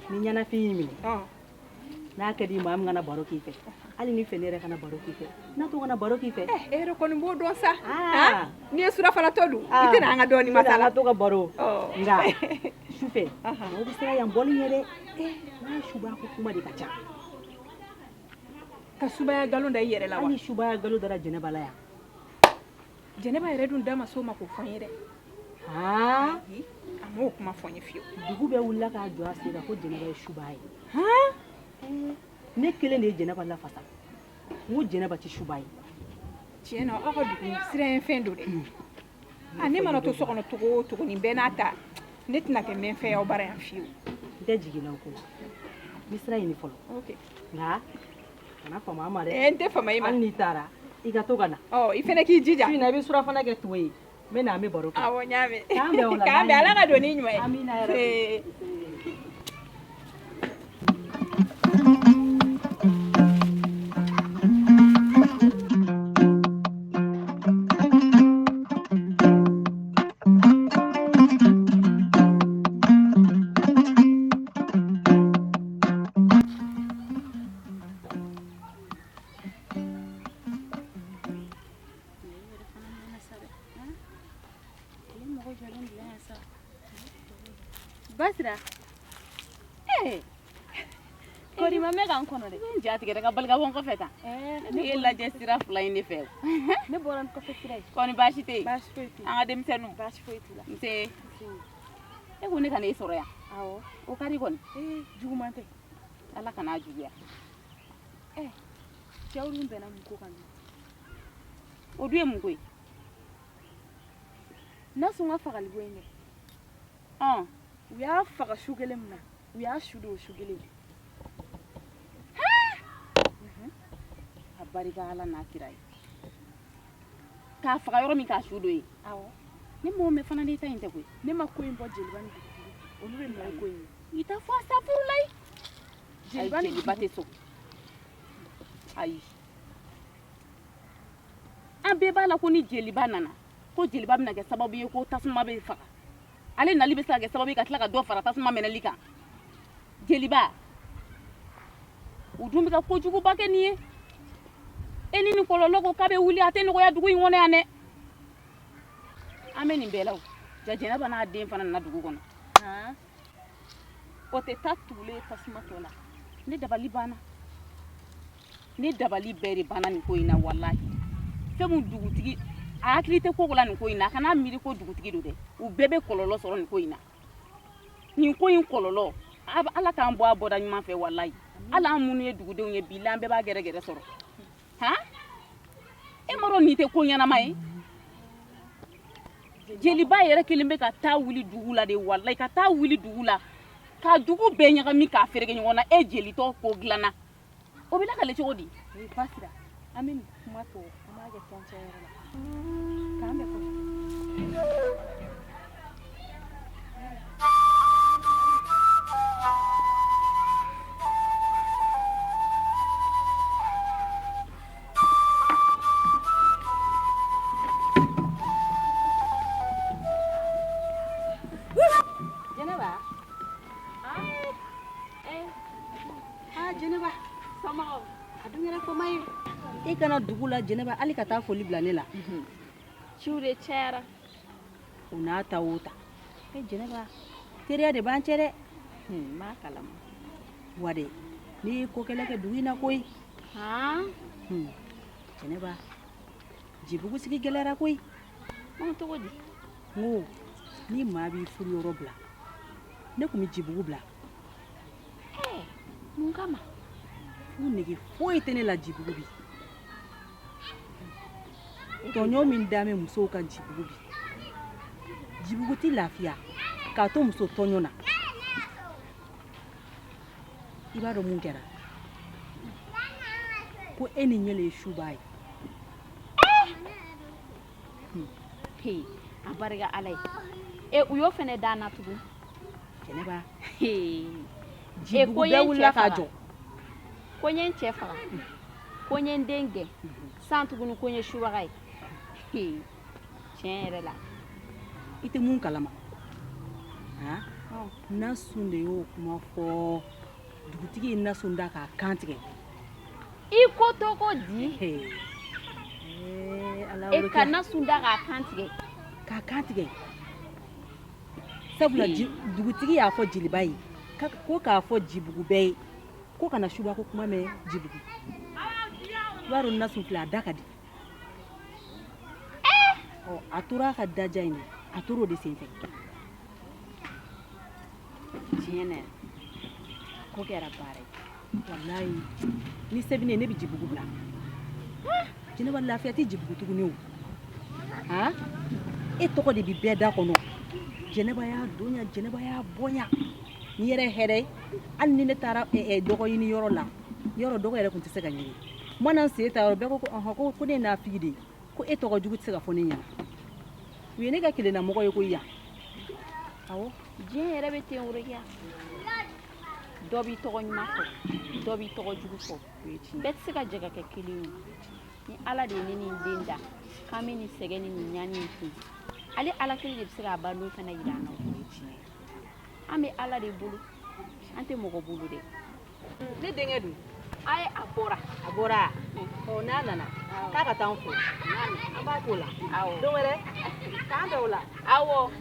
Ni ɲɛnafin y'i minɛ, n'a ka di maa min kana baro k'i fɛ, hali ni fɛ ne yɛrɛ kana baro k'i fɛ, n'a to kana baro k'i fɛ. E yɛrɛ kɔni b'o dɔn sa. N'i ye surafanatɔ dun, i tɛna an ka dɔɔnin masala. An ka to ka baro. Nka sufɛ, mɔgɔw bɛ siran yan bɔli ɲɛ dɛ. N'a subaya ko kuma de ka ca. Ka subaya nkalon da i yɛrɛ la wa? Hali ni subaya nkalon dara Jɛnɛba la yan. Jɛnɛba yɛrɛ dun da ma s'o ma k'o fɔ n ye dɛ. Ayi, a m'o kuma fɔ n ye fiyewu. Dugu bɛɛ wulila k'a jɔ a sen kan ko Jɛnɛba ye subaa ye. Ne kelen de ye Jɛnɛba lafasa. N ko Jɛnɛba tɛ suba ye. Tiɲɛ na, aw ka dugu siranɲɛfɛn don dɛ. A ne mana to so kɔnɔ cogo o cogo, nin bɛɛ n'a ta, ne tɛna kɛ mɛnfɛn ye aw bara yan fiyewu. N tɛ jigin na o ko la. N bɛ sira ɲini fɔlɔ. Ok. Nka kana fama an ma dɛ. N tɛ fama i ma. Hali n'i taara, i ka to ka na. Ɔ, i fana k'i jija. Su in na i bɛ surafana kɛ to ye. N bɛ na, an bɛ baro kɛ. Awɔ, n y'a mɛn. K'an bɛn o la. K'an bɛn, Ala ka don n'i ɲuman ye. Amina yarabi. Basira. Eh. Kori ma mɛn k'an kɔnɔ dɛ. N ja tigɛ ka barika bɔ n kɔfɛ tan. Ne ye lajɛ sira fila in de fɛ. Ne bɔra n kɔfɛ sira ye. Kɔni baasi tɛ yen. Baasi foyi tɛ yen. An ka denmisɛnninw. Baasi foyi t'u la. Nse. E ko ne ka n'e sɔrɔ yan. Awɔ. O ka di kɔni. Ee, juguman tɛ. Ala kana juguya. Eh, cɛw dun bɛnna mun ko kan bi? O dun ye mun ko ye? Nasun ka fagali ko in dɛ. Ɔn. U y'a faga su kelen min na, u y'a su don o su kelen. A barika Ala n'a kira ye. K'a faga yɔrɔ min k'a su don yen. Awɔ. Ne m'o mɛn fana, ne ta in tɛ koyi. Ne ma ko in bɔ jeliba ni dugutigi. Olu de nɔ ye ko in ye. I t'a fɔ a safurulayi. Jeliba ni jeliba tɛ sɔn. Ayi. An bɛɛ b'a la ko ni jeliba nana, ko jeliba bɛna kɛ sababu ye ko tasuma bɛ faga. Ale nali bɛ se ka kɛ sababu ye ka tila ka dɔ fara tasuma mɛnɛli kan. Jeliba, u dun bɛ ka kojuguba kɛ nin ye. E ni nin kɔlɔlɔ ko k'a bɛ wuli, a tɛ nɔgɔya dugu in kɔnɔ yan dɛ. An bɛ nin bɛɛ la o. Ja Jɛnɛba n'a den fana nana dugu kɔnɔ. O tɛ taa tugulen tasuma tɔ la. Ne dabali banna. Ne dabali bɛɛ de banna nin ko in na walahi. Fɛn min dugutigi a hakili tɛ ko la nin ko in na, a kana miiri ko dugutigi don dɛ. U bɛɛ bɛ kɔlɔlɔ sɔrɔ nin ko in na. Nin ko in kɔlɔlɔ, Ala k'an bɔ a bɔda ɲuman fɛ walahi. Hali an minnu ye dugudenw ye bi la, an bɛɛ b'a gɛrɛgɛrɛ sɔrɔ. Han? E m'a dɔn nin tɛ ko ɲɛnama ye? Jeliba yɛrɛ kelen bɛ ka taa wuli dugu la de, walayi, ka taa wuli dugu la ka dugu bɛɛ ɲagami k'a fereke ɲɔgɔn na. E jelitɔ ko dilanna, o bɛ lakale cogo di? Basira, an bɛ nin kuma tɔ, an b'a kɛ tɔncɛ yɔrɔ la. K'an bɛn kɔfɛ. Jɛnɛba, aa Jɛnɛba, somɔgɔw? A dun kɛra fama ye. E ka na dugu la Jɛnɛba, hali ka taa foli bila ne la. Ciw de cayara. O n'a ta o ta. E Jɛnɛba, teriya de b'an cɛ dɛ. N b'a kalama. Wa de, ne ye ko kɛlɛ kɛ dugu in na koyi. Jɛnɛba, Jibugu sigi gɛlɛyara koyi. Cogo di? N ko ni maa b'i furu yɔrɔ bila, ne tun bɛ Jibugu bila. Mun kama? Fu nege foyi tɛ ne la Jibugu bi. Tɔɲɔ min da bɛ musow kan Jibugu bi, Jibugu tɛ lafiya k'a to muso tɔɲɔ na. I b'a dɔn mun kɛra? Ko e ni ɲɛlɛ ye suba ye. He, a barika Ala ye. E, u y'o fana da n na tugun. Jɛnɛba, e Jibugu ko n ye bɛɛ n wulila cɛ k'a faga. jɔ. Ko n ye n cɛ faga, ko n ye n den gɛn, san tuguni ko n ye subaga ye. He, tiɲɛ yɛrɛ la. I tɛ mun kalama, han? Nasun de y'o kuma fɔ. Dugutigi ye Nasun da k'a kan tigɛ. I ko to ko di? Ala. E ka Nasun da k'a kan tigɛ? K'a kan tigɛ, sabula dugutigi y'a fɔ jeliba ye ko k'a fɔ Jibugu bɛɛ ye ko kana suba ko kuma mɛn Jibugu. I b'a dɔn Nasun filɛ, a da ka di. Ɔ, a tora a ka daja in de, a tora o de senfɛ. Tiɲɛ na, ko kɛra baara ye. Walayi, ni se bɛ ne ye, ne bɛ Jibugu bila. Jɛnɛba, lafiya tɛ Jibugu tuguni o. Han, e tɔgɔ de bɛ bɛɛ da kɔnɔ. Jɛnɛba y'a donya, Jɛnɛba y'a bonya. Ni yɛrɛ hɛrɛ ye, hali ni ne taara dɔgɔ ɲini yɔrɔ la, yɔrɔ dɔgɔ yɛrɛ tun tɛ se ka ɲini. N mana n sen ta yɔrɔ bɛɛ ko ko ɔhɔn, ko ne ye nafigi de ye, ko e tɔgɔ jugu tɛ se ka fɔ ne ɲɛna. U ye ne kɛ kelenna mɔgɔ ye ko yan. Awɔ. Diɲɛ yɛrɛ bɛ ten, Worokiya. Dɔ b'i tɔgɔ ɲuman fɔ, dɔ b'i tɔgɔ jugu fɔ. Bɛɛ tɛ se ka jɛ ka kɛ kelen ye. Ni Ala de ye ne ni n den da k'an bɛ nin sɛgɛn ni nin ɲani in kun, ale Ala kelen de bɛ se k'a bandon fana yira an na. An bɛ Ala de bolo, an tɛ mɔgɔ bolo dɛ. Ne denkɛ dun? A ye, a bɔra. A bɔra? Ɔ, n'a nana, k'a ka taa an fo. An b'a k'o la. Awɔ. Don wɛrɛ k'an bɛn o la. Awɔ.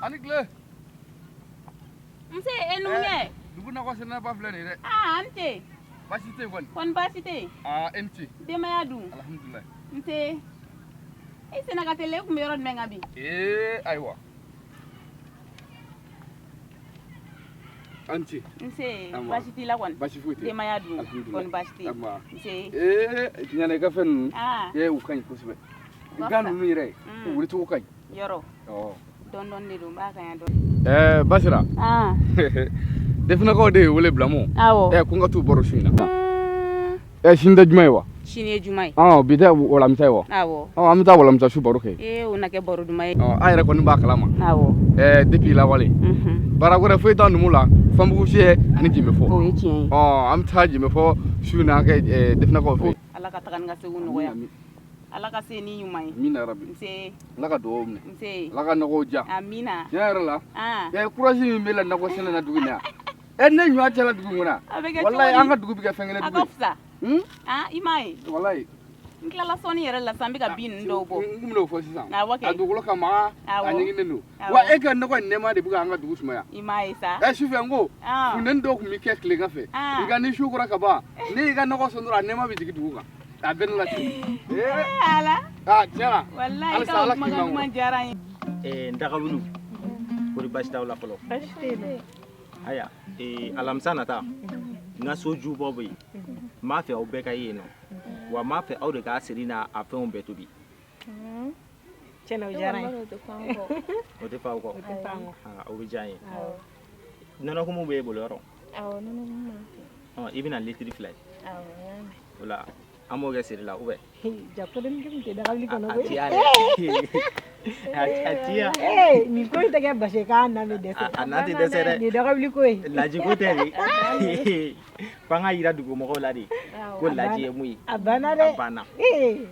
Ani tile. Nse, e numukɛ. Dugu nakɔ sɛnɛba filɛ nin ye dɛ. Aa, an ce. Baasi tɛ yen kɔni? Kɔni baasi tɛ yen. Aa, e ni ce. Denbaya dun? Alhamdulilayi. Nse. E senna ka teli, e tun bɛ yɔrɔ jumɛn kan bi? Ee, ayiwa, an ce. Nse. Anba. Baasi t'i la kɔni? Baasi foyi tɛ. Denbaya dun? Alhamdulilayi. Kɔni baasi tɛ yen? Anba. Nse. Ee, tiɲɛ na, i ka fɛn ninnu, Aa. ee, u ka ɲi kosɛbɛ. U ka Gan fisa. ninnu yɛrɛ, u wulicogo ka ɲi. Yɔrɔ. Ɔ. Dɔɔni dɔɔni de don, n b'a kan yan dɔɔni. Ɛɛ, Basira. Aa. Definakaw de ye wele bila n ma. Awɔ. Ɛ, ko n ka t'u baro su in na. Ɛ, sini tɛ juma ye wa? Sini ye juma ye. Ɔn, bi tɛ walamisa ye wa? Awɔ. Ɔ, an bɛ taa walamisa su baro kɛ. Ee, o na kɛ baro duman ye. Ɔ, an yɛrɛ kɔni b'a kalama. Awɔ. Ɛɛ, depuis lawale, baara wɛrɛ foyi t'an numu la, fanbugu fiyɛ ani jenbe fɔ. O ye tiɲɛ ye. Ɔ, an bɛ taa jenbe fɔ su in na kɛ definakaw fɛ. Ala ka taga ni ka segin nɔgɔya. Ala ka se ni ɲuman ye. Amina yarabi. Nse. Ala ka dugawu minɛ. Nse. Ala ka nɔgɔw diya. Amina. Tiɲɛ yɛrɛ la, Aa. ɛ, courage min b'e la nakɔ sɛnɛ na dugu in na yan, ɛ, ne ɲɔ cɛla dugu in kɔnɔ yan. A bɛ kɛ cogo Walayi, di? an ka dugu bɛ kɛ fɛn kelen A dugu ka ye. fisa. Aa, i m'a ye. Walayi. N tilala sɔnni yɛrɛ la sisan, n bɛ ka bin ninnu dɔw bɔ. N kun bɛn'o fɔ sisan. Awɔ kɛ. A dugukolo ka magan, a Awɔ. ɲiginnen don. Awɔ. Wa e ka nɔgɔ in nɛɛma de bɛ ka an ka dugu sumaya. I m'a ye sa. Ɛ sufɛ n ko, Ah. funteni dɔw tun bɛ kɛ tilegan fɛ. Ah. Nka ni su kora ka ban, ne y'i ka nɔgɔ sɔn dɔrɔn a nɛɛma bɛ jigin dugu kan. A bɛɛ ne la ten. Ee. Ala. Aa tiɲɛ na. Walayi, i Halisa ka o Ala k'i kumakan man duman kɔrɔ. diyara n ye. N dagawulu kori baasi t'aw la fɔlɔ? Baasi tɛ yen. Aya, alamisa nata n ka so jubɔ bɛ yen, n b'a fɛ aw bɛɛ ka ye yen nɔ, wa n b'a fɛ aw de k'a seri n'a a fɛnw bɛɛ tobi. Tiɲɛna, o diyara n ye. O tɛ fa aw kɔ? O tɛ fa an kɔ. Ah, o bɛ diya n ye. Nɔnɔkumu bɛ e bolo yɔrɔ? Awɔ, nɔnɔkumu b'an fɛ. Ɔ, i bɛna litiri 2 ye. Awɔ, n y'a mɛn. O la an b'o kɛ seri la ou bien? Ja polémique tun tɛ dagawuli kɔnɔ A koyi. tiya dɛ, a tiya. Ee, nin ko in tɛ kɛ basi ye k'a na bɛ dɛsɛ. A na tɛ dɛsɛ dɛ. Nin ye dagawuli ko ye. Laji ko tɛ de, f'an ka yira dugumɔgɔw la de ko laji ye mun ye. A banna dɛ. A banna. Ee.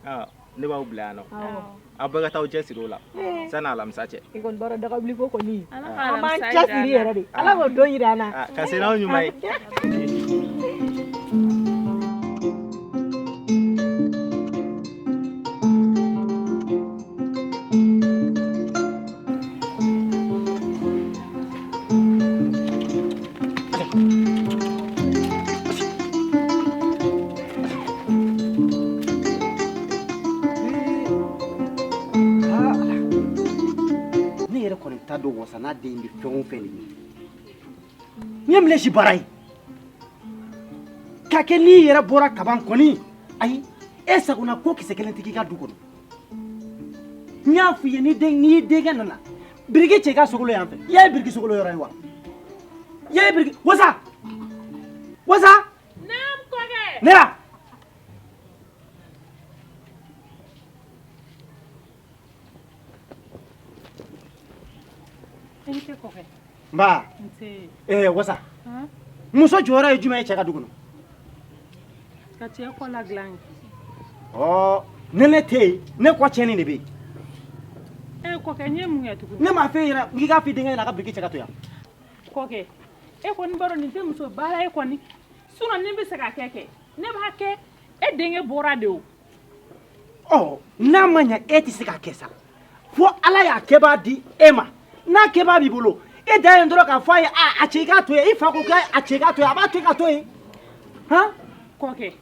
Ah, ne b'aw bila yan nɔ. Awɔ. Aw bɛɛ ka taa aw cɛsiri o la Ee. sanni alamisa cɛ. I kɔni b'a dɔn dagawuli ko kɔni. Ala ka An b'an alamisa yira cɛsiri an na. yɛrɛ de. Ala k'o don yira an na. Ah, ka se n'aw ɲuman ye. Ne yɛrɛ kɔni t'a dɔn wasa n'a den bɛ fɛn o fɛn de ɲini. N ye minɛ si baara ye k'a kɛ n'i yɛrɛ bɔra kaban kɔni, ayi, e sagona ko kisɛ kelen tɛ k'i ka du kɔnɔ. N y'a f'i ye, ni den n'i denkɛ nana biriki cɛ i ka sogolo yan fɛ, i y'a ye biriki sogolo yɔrɔ ye wa? I y'a ye biriki wasa wasa. Naam kɔkɛ. Ne la. I ni ce kɔkɛ. Nba. Nse. Wasa. Han? Muso jɔyɔrɔ ye jumɛn ye cɛ ka du kɔnɔ? Ka cɛ kɔ ladilan. Ɔ, ne ne tɛ yen, ne kɔ tiɲɛni de bɛ yen. E kɔkɛ, n ye mun kɛ tuguni? Ne m'a f'e ɲɛna n k'i k'a f'i denkɛ ɲɛna a ka biriki cɛ ka to yan. Kɔkɛ, e kɔni b'a dɔn nin tɛ muso baara ye kɔni. Sinon ne bɛ se k'a kɛ kɛ. Ne b'a kɛ. E denkɛ bɔra de o. Ɔ, n'a ma ɲɛ e tɛ se k'a kɛ sa, fo Ala y'a kɛbaa di e ma. N'a kɛbaa b'i bolo, e dan ye dɔrɔn k'a fɔ a ye a cɛ i k'a to yen. I fa ko k'a cɛ i k'a to yen, a b'a to yen ka to yen han. Kɔkɛ,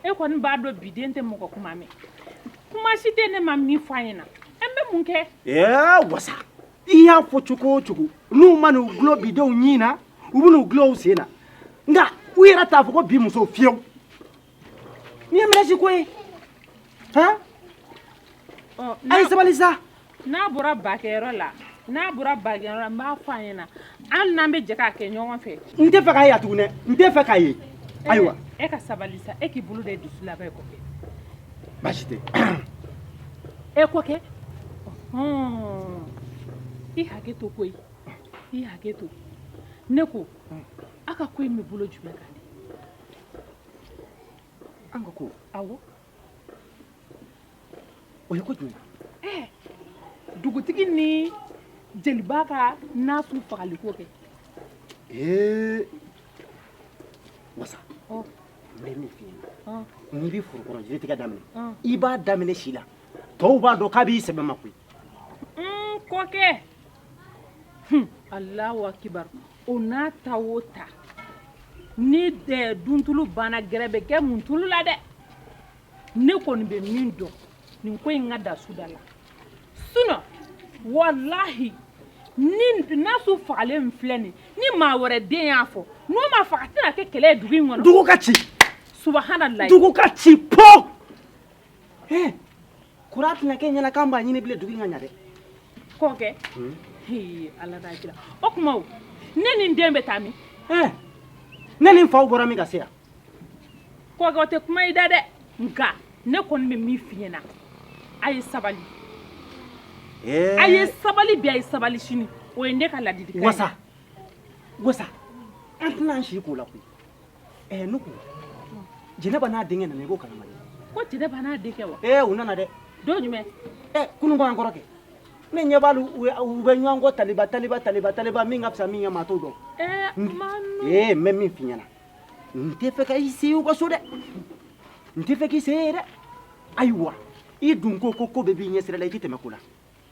e kɔni b'a dɔn bi den tɛ mɔgɔ kuma mɛn. Kuma si tɛ ne ma min fɔ a ɲɛna. An bɛ mun kɛ? Ɛɛ wasa, i y'a fɔ cogo o cogo, n'u ma n'u gulon bidenw ɲin na, u bɛ n'u gulon u sen na, nka u yɛrɛ t'a fɔ ko bi muso fiyewu. Nin ye minɛsi ko ye han. A ye sabali sa. N'a bɔra bakɛyɔrɔ la, n'a bɔra bakɛyɔrɔ la, n b'a fɔ a ɲɛna. Hali n'an bɛ jɛ k'a kɛ ɲɔgɔn fɛ. N tɛ fɛ k'a ye yan tuguni dɛ, n tɛ fɛ k'a ye. Ayiwa. E ka sabali sa, e k'i bolo da i dusu la bɛ kɔkɛ. Baasi tɛ. E kɔkɛ, i hakɛ to koyi, i hakɛ to. Ne ko, aw ka ko in bɛ bolo jumɛn kan de? An ka ko? Awɔ. O ye ko jumɛn ye? Dugutigi ni jeliba ka nasu fagaliko kɛ. Ee wasa, n bɛ min f'i ɲɛna, n'i bɛ foro kɔnɔ jiritigɛ daminɛ, i b'a daminɛ si la, tɔw b'a dɔn k'a b'i sɛbɛ ma koyi. Kɔkɛ, Alahu akibaru, o n'a ta o ta, ni duntulu banna, gɛrɛ bɛ kɛ mun tulu la dɛ. Ne kɔni bɛ min dɔn, nin ko in ka da suda la. Sinon walahi, ni nasu fagalen min filɛ nin, ni maa wɛrɛ den y'a fɔ, n'o ma faga, a tɛna kɛ kɛlɛ ye dugu in kɔnɔ. Dugu ka ci. Subahanallahi. Dugu ka ci po. Kura tɛna kɛ ɲɛna k'an b'a ɲini bilen dugu in ka ɲa dɛ. Kɔkɛ, Ala n'a kira. O tuma o, ne ni n den bɛ taa min? Ne ni n faw bɔra min ka se yan. Kɔkɛ, o tɛ kuma i da dɛ. Nka ne kɔni bɛ min f'i ɲɛna, a ye sabali. A ye sabali bi, a ye sabali sini. O ye ne ka ladilikan ye. Wasa, wasa, an tɛna an si k'o la koyi. Ne ko, Jɛnɛba n'a denkɛ nana, i k'o kalama dɛ. Ko Jɛnɛba n'a denkɛ wa? U nana dɛ. Don jumɛn? Kunun ko an kɔrɔkɛ. Ne ɲɛ b'alu, u bɛ ɲɔgɔn kɔ taliba taliba taliba taliba, min ka fisa min ye, maa t'o dɔn. N bɛ min f'i ɲɛna, n tɛ fɛ ka i se u ka so dɛ. N tɛ fɛ k'i se yen dɛ. Ayiwa, i dun ko ko ko bɛɛ b'i ɲɛsira la, i tɛ tɛmɛ ko la.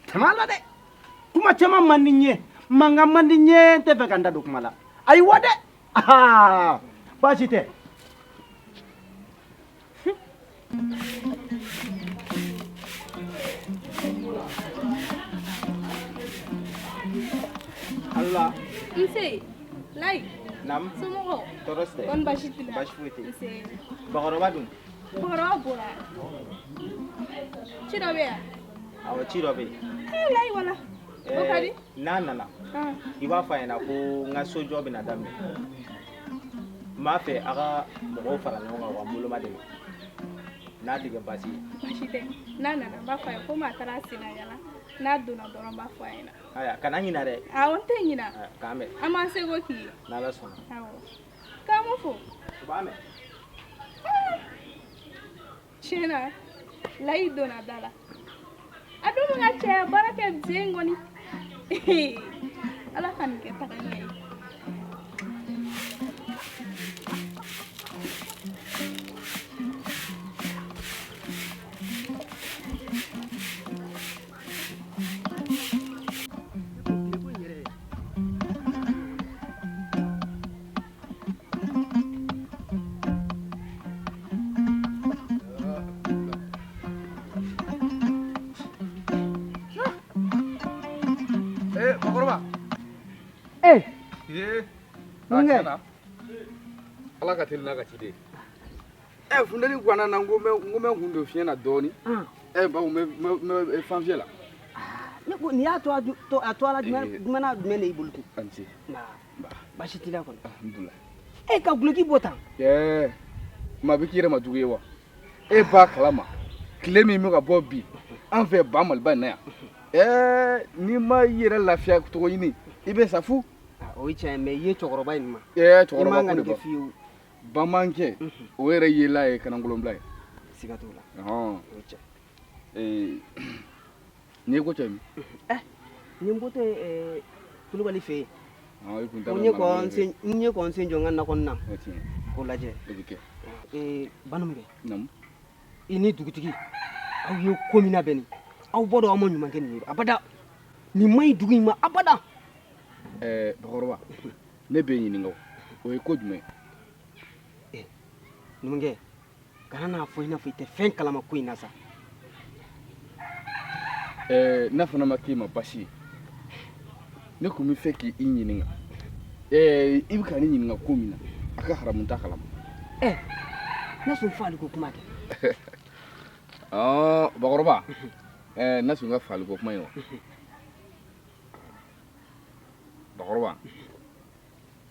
Tɛmɛ a la dɛ. Kuma caman man di n ye, mankan man di n ye, n tɛ fɛ ka n da don kuma la. Ayiwa dɛ. Aa, baasi tɛ. Allah. Nse, Layi. Naamu. Somɔgɔw? Tɔɔrɔ si tɛ. Kɔni baasi t'i la? Baasi foyi tɛ. Nse. Bakɔrɔba dun? Bakɔrɔba bɔra. Ci dɔ bɛ yan? Awɔ, ci dɔ bɛ yen. Ee Layi wala. O ka di? N'a nana, i b'a fɔ a ɲɛna ko n ka sojɔ bɛna daminɛ. N b'a fɛ a ka mɔgɔw fara ɲɔgɔn kan u ka n boloma dɛmɛ. N'a tɛ kɛ baasi ye. Baasi tɛ. N'a nana n b'a fɔ a ye komi a taara senna yala. N'a donna dɔrɔn n b'a fɔ a ɲɛna. Ayiwa, kana ɲinɛ dɛ. Awɔ, n tɛ ɲinɛ. K'an bɛn. An b'an seko k'i ye. N'Ala sɔnna. Awɔ. K'an m'u fo. U b'a mɛn. Tiɲɛ na, Layi donna da la. A dun bɛ ka cɛya baara kɛ sen kɔni. Ala ka nin kɛ taga ɲɛ ye. Ee bakɔrɔba. Ee. Ee. Mun kɛ? Ala ka teli n'a ka ciden ye. Ɛ funteni ganna n na, n ko n bɛ n kun don fiɲɛ na dɔɔnin. Ɛ bawo n bɛ fan fiyɛ la. Ne ko nin y'a to a to a la jumɛn n'a jumɛn de y'i bolo ten? A ni ce. Baasi t'i la kɔni? Alhamdulilayi. E ka guloki bɔ tan. Ɛɛ maa bɛ k'i yɛrɛ ma jugu ye wa? E b'a kalama tile min bɛ ka bɔ bi an fɛ ba Maliba in na yan. Ɛɛ n'i ma i yɛrɛ lafiya cogo ɲini i bɛ sa fu. O ye tiɲɛ ye, mais i ye cɛkɔrɔba in ma. Ɛɛ I cɛkɔrɔba man ka ko de nin kɛ ba. fiyewu. Bamankɛ o yɛrɛ yela ye kanangolonbila ye. Siga t'o la. Ɔhɔn. O ye tiɲɛ. Ee nin ye ko cɛ min. Ni n bɔtɔ ye Kulubali fɛ yen. Ɔn i kun t'a N bɛ ye mara kɔ wɛrɛ n sen n ye kɔ n sen jɔ n ka nakɔnin na. O tiɲɛ. K'o lajɛ. O bɛ kɛ. Ee Banumukɛ. Naamu. I ni dugutigi aw ye ko min labɛn nin, aw b'a dɔn aw ma ɲuman kɛ nin ye abada. Nin man ɲi dugu in ma abada. Ɛɛ bakɔrɔba ne b'e ɲininka o, o ye ko jumɛn ye? Numukɛ, kana n'a fɔ i n'a fɔ i tɛ fɛn kalama ko in na sa. Ɛɛ n'a fana ma k'i ma baasi ye, ne tun bɛ fɛ k'i ɲininka. Ɛɛ i bɛ ka ne ɲininka ko min na, a ka haramu t'a kalama. Ɛ n'a sɔrɔ faali ko kuma kɛ. Ɔɔ bakɔrɔba, ɛɛ n'a sɔrɔ n ka faali ko kuma ye wa? Bakɔrɔba,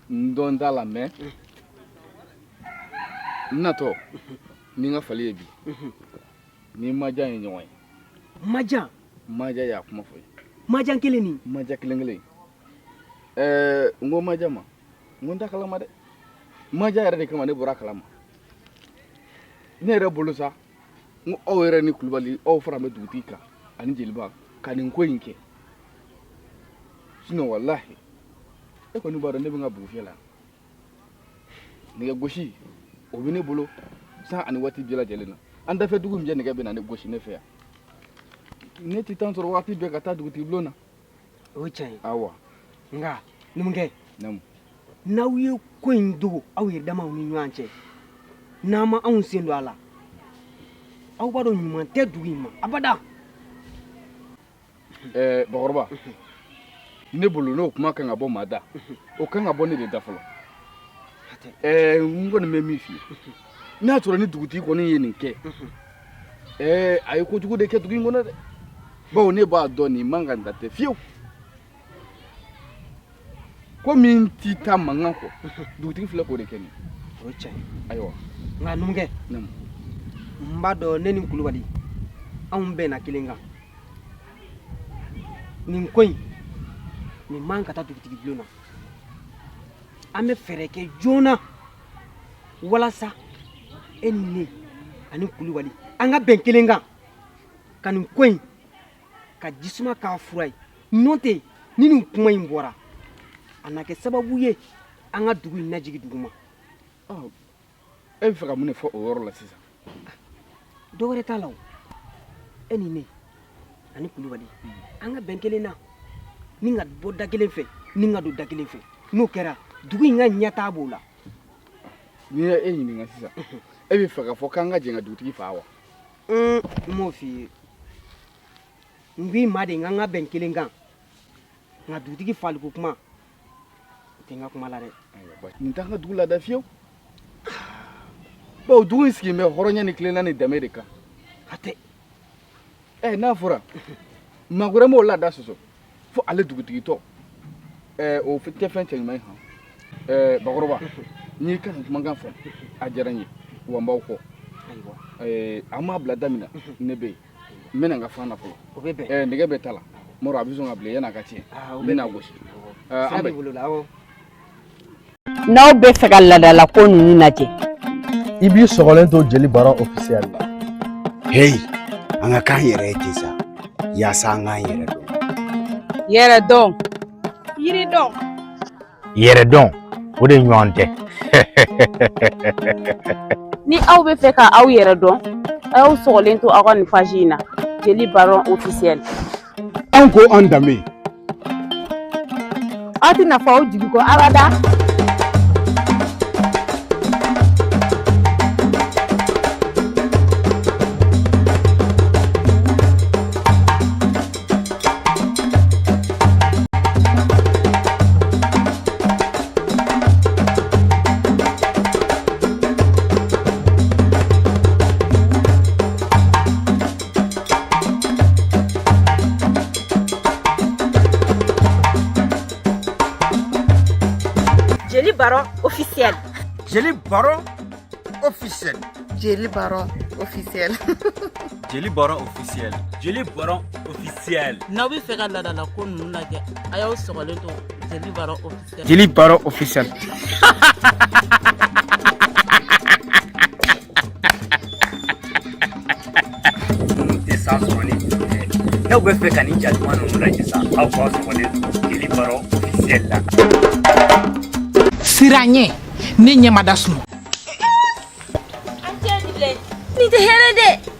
n dɔn t'a la mɛ n natɔ ni n ka fali ye bi, ni Majan ye ɲɔgɔn ye. Majan? Majan y'a kuma fɔ ye. Majan kelen nin? Majan kelen kelen. Ɛɛ n ko Majan ma, n ko n t'a kalama dɛ. Majan yɛrɛ de kama ne bɔra a kalama. Ne yɛrɛ bolo sa, n ko aw yɛrɛ ni Kulubali aw fara bɛ dugutigi kan ani jeliba ka nin ko in kɛ. Sinon walahi e kɔni b'a dɔn ne bɛ n ka bugufiyɛ la. Nɛgɛ gosi o bɛ ne bolo san ani waati bɛɛ lajɛlen na. An dafɛ dugu min jɛ nɛgɛ bɛ na ne gosi ne fɛ yan. Ne tɛ temps sɔrɔ waati bɛɛ ka taa dugutigi bulon na. O ye tiɲɛ ye. Awa. Nka numukɛ. Naamu. N'aw ye ko in dogo aw yɛrɛ damaw ni ɲɔgɔn cɛ, n'an ma anw sen don a la, aw b'a dɔn ɲuman tɛ dugu in ma abada. Ɛɛ bakɔrɔba, ne bolo n'o kuma kan ka bɔ maa da, o kan ka bɔ ne de da fɔlɔ. Ɛɛ n kɔni bɛ min f'i ye, n'a sɔrɔ ni dugutigi kɔni ye nin kɛ, ɛɛ a ye kojugu de kɛ dugu in kɔnɔ dɛ. Bawo ne b'a dɔn nin man kan ka tɛ fiyewu. Ko min t'i ta mankan kɔ, dugutigi filɛ k'o de kɛ nin ye. O ye tiɲɛ ye. Ayiwa. Nka numukɛ, Naamu. n b'a dɔn ne ni Kulubali anw bɛnna kelen kan. Nin ko in, nin man ka taa dugutigi bulon na. An bɛ fɛɛrɛ kɛ joona walasa e ni ne ani Kulubali an ka bɛn kelen kan ka nin ko in ka jisuma k'a fura ye. N'o tɛ ni nin kuma in bɔra, a na kɛ sababu ye an ka dugu in lajigin duguma. E bɛ fɛ ka mun de fɔ o yɔrɔ la sisan? Dɔ wɛrɛ t'a la o, e ni ne ani Kulubali, an ka bɛn kelen na, ni ka bɔ da kelen fɛ, ni ka don da kelen fɛ. N'o kɛra, dugu in ka ɲɛtaa b'o la. N'i ye e ɲininka sisan, e bɛ fɛ k'a fɔ k'an ka jɛn ka dugutigi faa wa? N m'o f'i ye, n k'i ma de, n k'an ka bɛn kelen kan, nka dugutigi faliko kuma o tɛ n ka kuma la dɛ. Nin t'an ka dugu laada fiyewu, bawo dugu in sigilen bɛ hɔrɔnya ni tilenna ni danbe de kan. A tɛ. Ɛ, n'a fɔra maa wɛrɛ m'o laada sɔsɔ fo ale dugutigi tɔ, ɛ, o tɛ fɛn cɛɲuman ye. Han, ɛɛ, bakɔrɔba, n y'i ka nin kumakan fɔ, a diyara n ye, wa n b'aw kɔ. Ɛɛ, an m'a bila da min na, ne bɛ yen, n bɛna n ka fan na fɔlɔ. O bɛ bɛn. Ɛɛ, nɛgɛ bɛ ta la mɔrɔ, a bɛ sɔn ka bilen yan'a ka tiɲɛ. O n bɛ bɛna bɛn. gosi. Sira An b'i bɛn. bolo la, awɔ. N'aw bɛ fɛ ka laadalako ninnu lajɛ, i b'i sɔgɔlen to Jeli Baron Officiel la. Heyi, an ka k'an yɛrɛ ye ten sa, yaasa an k'an yɛrɛ dɔn. Yɛrɛ dɔn. Yiri dɔn. Yɛrɛ dɔn, o de ɲɔgɔn tɛ. Ni aw bɛ fɛ ka aw yɛrɛ dɔn, a y'aw sɔgɔlen to aw ka nin page in na, Jeli Baron Officiel. An ko an danbe. Aw tɛna fɔ aw jigi kɔ abada. Jeli Baron Officiel. Jeli Baron Officiel. Jeli Baron Officiel. Jeli Baron Officiel. Jeli Baron Officiel. N'aw bɛ fɛ ka laadalako ninnu lajɛ, a y'aw sɔgɔlen to Jeli Baron Officiel. Jeli Baron Officiel. Ninnu tɛ san sɔrɔ ni juru tɛ. N'aw bɛ fɛ ka nin ja duman ninnu lajɛ sa, aw k'aw sɔgɔlen to Jeli Baron Officiel la. Siran ɲɛ, ne ɲɛ ma da sunɔgɔ. Nin tɛ hɛrɛ dɛ.